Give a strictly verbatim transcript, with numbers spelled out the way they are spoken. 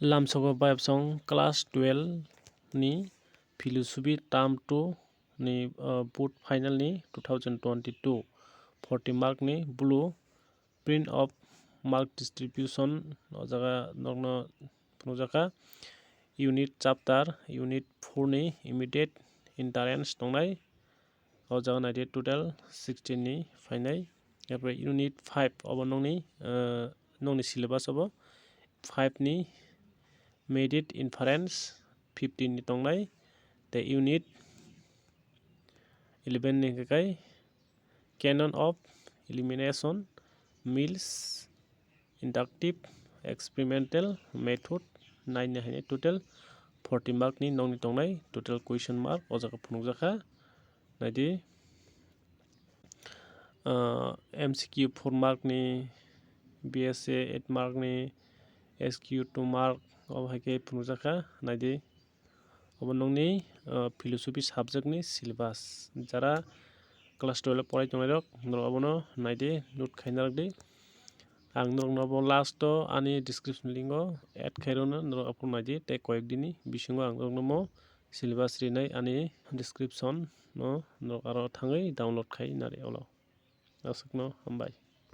Lamsogo bayapsong class twelve ni philosophy term two ni, uh, board final ni two thousand twenty-two forty mark ni blue print of mark distribution o jaga nokno phunukjakha. Unit chapter, unit four ni immediate entrance tongnai. O jaga naidi total sixteen ni phainai. Erpore unit five obo nokni, uh, nokni syllabus obo five ni immediate inference fifteen ni tongnai. Tei unit eleven ni hwnkhe kai canon of elimination, Mills inductive experimental method nine ni haino total forty mark ni nokni tongnai, total question mark o jaga phunukjakha. Naidi, ah, M C Q four mark ni, B S A eight mark ni, S Q two mark obo hai khe phunukjakha. Naidi, obo nokni, ah, philosophy subject ni syllabus. Jara class twelve o porai tongnai rok, norok obono naidi, note khaina rwdi. Ang norokno bo last o ani description link o add khairokno norok aphuru naidi, tei koyek dini bisingo ang norokno mo syllabus rinai ani description no norok aro thangwi download khai nari olo. Aswkno hambai.